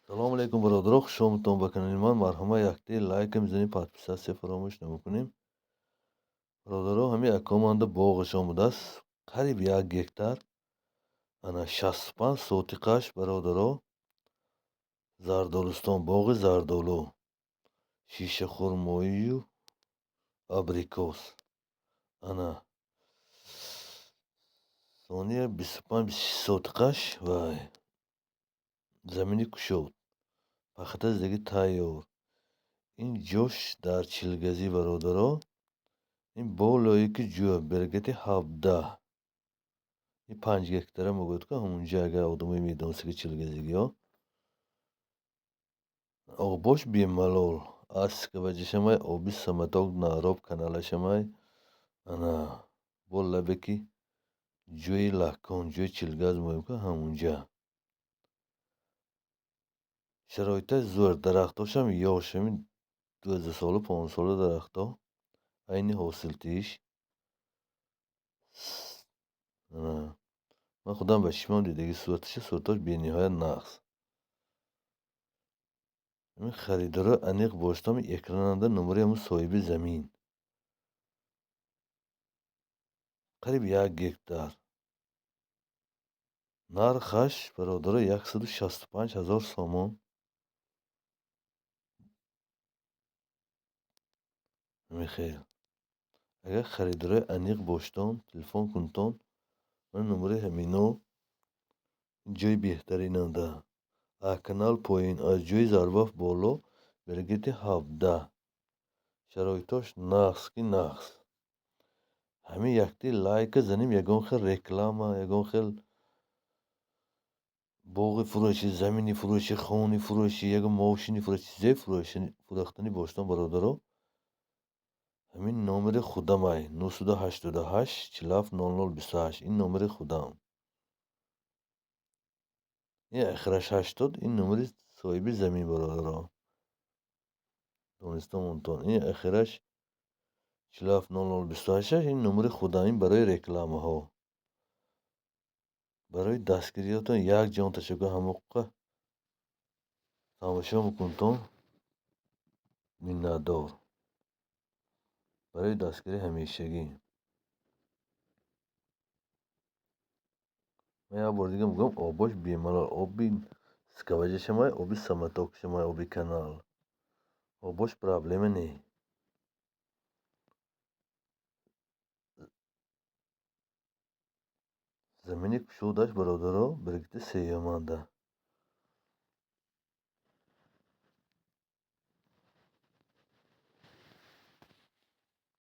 Салому алейкум, бародаро, хушомадтон ба канали ман. Марҳама, якте лайка мизанем, подписаться фаромӯш намекунем. Бародаро, ҳамин акоманда боғашон будааст, қариб 1 гектар, ана 65 сотиқаш, бародаро, зардолустон, боғи зардолу, шишахурмоию абрикос. Ана сония 25-26 сотиқаш вай замини кушод, пахта зидаги тайёр. Ин ҷош дар Чилгазӣ, бародаро, ин болое ки ҷӯя берегати 17, ин 5 гектара мегӯяд ку ҳамунҷа, агар одамое медониста ки Чилгазигиҳо. Обош бемалол, аз скважинашамай, оби самотёк, нароб каналашамай, ана бо лабе ки ҷӯи Лаккон, ҷӯи Чилгаз мегӯем ку ҳамунҷа. Шароиташ зӯр, дарахтошам ёш, ҳамин 12 сола, 15 сола дарахтҳо, айни ҳосилтиш. Ман худам ба чишмам дидаги сураташа, суратҳош бениҳоят нағз. Ҳамин харидоро аниқ бошад, экрананда номери ҳамун соҳиби замин. Қариб 1 гектар. Нархаш, бародаро, 165 000 сомон. Михел. Агар харидорои аниқ бошедон, телефон кунтон, ман номери ҳамино ҷои беҳтаринанда. Аз канал поин, аз ҷои Зарбаф боло, берегати 17. Шароитош нағз ки нағз. Ҳамин якти лайка занем, ягон хел реклама, ягон хел боғи фурӯшӣ, замини фурӯшӣ, хони фурӯшӣ, ягон мошини фурӯшӣ, чизе фурӯхтанӣ бошедон, бародаро, ҳамин номери худамай 988 47 00 28, ин номери худам. Ин ахираш 80, ин номери соҳиби замин, бародаро. Дониста монтон. Ин ахираш 47 00 28, ин номери худам, ин барои рекламаҳо. Барои дастгириётон як ҷон ташаккур, ҳамоқа тамошо мекунтон, миннатдор. Барои дастгирии ҳамешагӣ. Ман як бори дига мегӯям, обош бемалол, оби скважинашамай, оби самотёкшамай, оби канал. Обош проблема не. Замини кушодаш, бародаро, берегати сеюманда.